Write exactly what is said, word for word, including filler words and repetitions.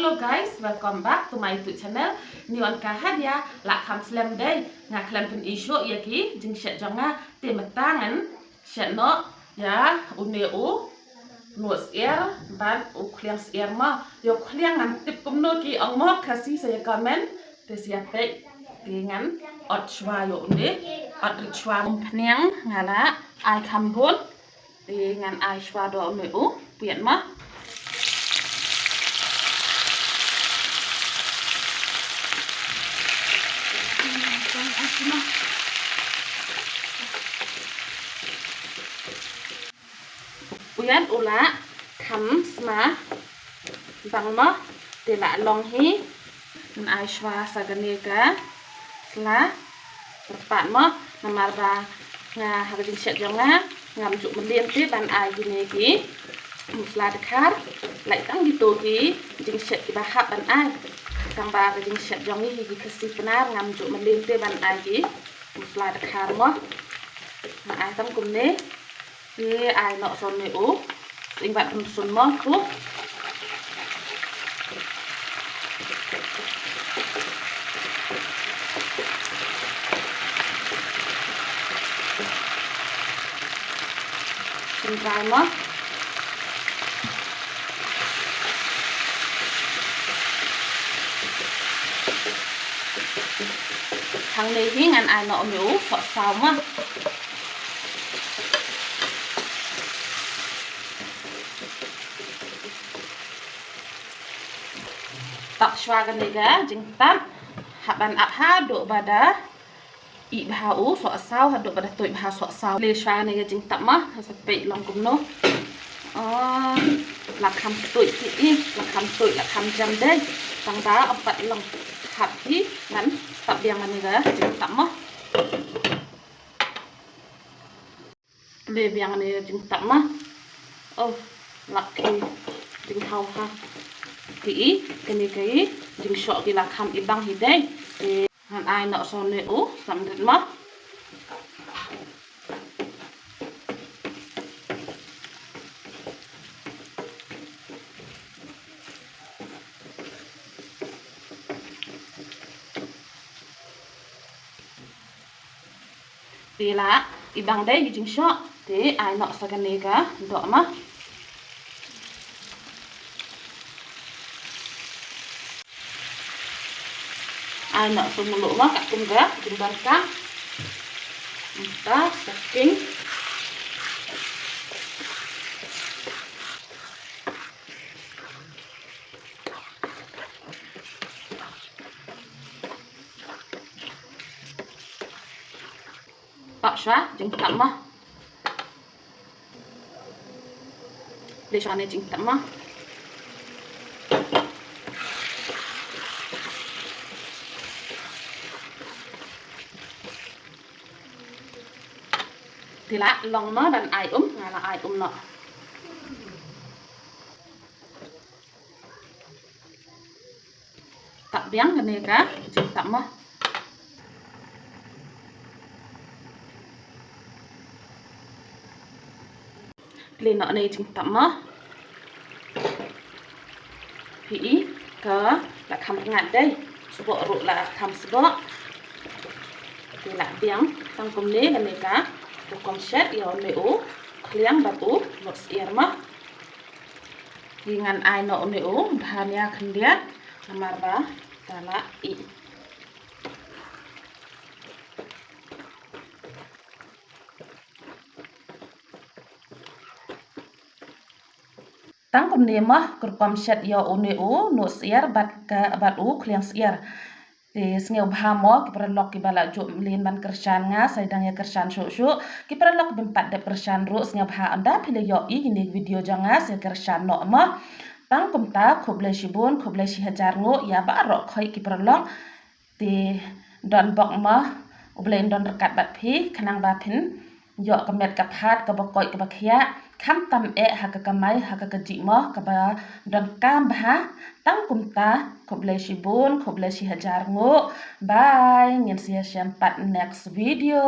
Hello guys, welcome back to my YouTube channel. Ni wan ka hadia la kham slem dei. Nga khlem pyn-i shuh ïa ki jingshet jong nga, te mynta ngan shet noh ïa une u noh syiar bad u khliang syiar mo. Ïa u khliang ngan tip kumno ki ong mo, Khasi sa ïa comment. Te sa ïa peit, te ngan ot shuwa ïa une, ot rit shuwa. Umphniang nga la ai kham bun. Te ngan ai shuwa da une u piat mo. U piat u la kham sma bang mo, te la long hi. Ngan ai shuwa sa kane ka sla kyrpad mo, namar ba nga ha ka jingshet jong nga ngam ju mlien te ban ai kine ki masala dkhar. Lait tang kito ki jingshet kiba hap ban ai, tang ba ka jingshet jong ngi hi ki Khasi Pnar ngam ju mlien te ban ai ki masala dkhar mo. Nga ai tang kumne. Te ai noh sa une u sying bad rynsun mo tu. Sngewbha mo. Hangne hi ngan ai noh une u sohsaw mo. Tap shuwa kane ka jingtap, hap ban ap haduh ba da ih bha u sohsaw, haduh ba da tuid bha sohsaw. Plie shuwa kane ka jingtap mo, sa peit long kumno. Oh, la kham tuid ki i, la kham tuid, la kham jam dei. Tang ba ym pat long hap hi, ngan tap biang kane ka jingtap mo. Plie biang ne jingtap mo. Oh, lak ki jingthaw ha. Ki i, kane ki jingshoh ki la kham i bang hi dei. Te ngan ai noh sa une u samrit mo. Te la i bang dei ki jingshoh, te ai noh sa kane ka doh mo. Ai noh sa mluh mo, katkum ka jingdonkam. Mynta sa khing. Tap shuwa jingtap mo. Plie shuwa ne jingtap mo. Te la long mo ban ai um, nga la ai um noh. Tap biang kane ka jingtap mo. Plie noh ne jingtap mo. Phi i ka la kham rngat dei. Sboh ruh la kham sboh. Te la biang tang kumne kane ka rukom shet ïa une u khliang bad u noh syiar mo. Te ngan ai noh une u bha nia khyndiat namar ba ka la ih. Tang kumne mo ka rukom shet ïa une u noh syiar bad ka, bad u khliang syiar. Te sngewbha mo ki paralok kiba la ju mlien ban kyrshan nga, sa dang ïa kyrshan shuh shuh. Ki paralok bym pat dep kyrshan ruh sngewbha, ynda phi la ïohi ïa kine ki video jong nga sa kyrshan noh mo. Tang kumta, khublei shibun, khublei shihajar nguh ïa baroh khoit ki paralok. Te don bok mo, U Blei un don ryngkat bad phi khnang ba phin ïoh ka met ka phad kaba koit kaba khiah, khamtam eh ha ka kamai ha ka kajih mo, kaba donkam bha. Tang kumta, khublei shibun, khublei shihajar nguh. Bye, ngin sa ïashem pat next video.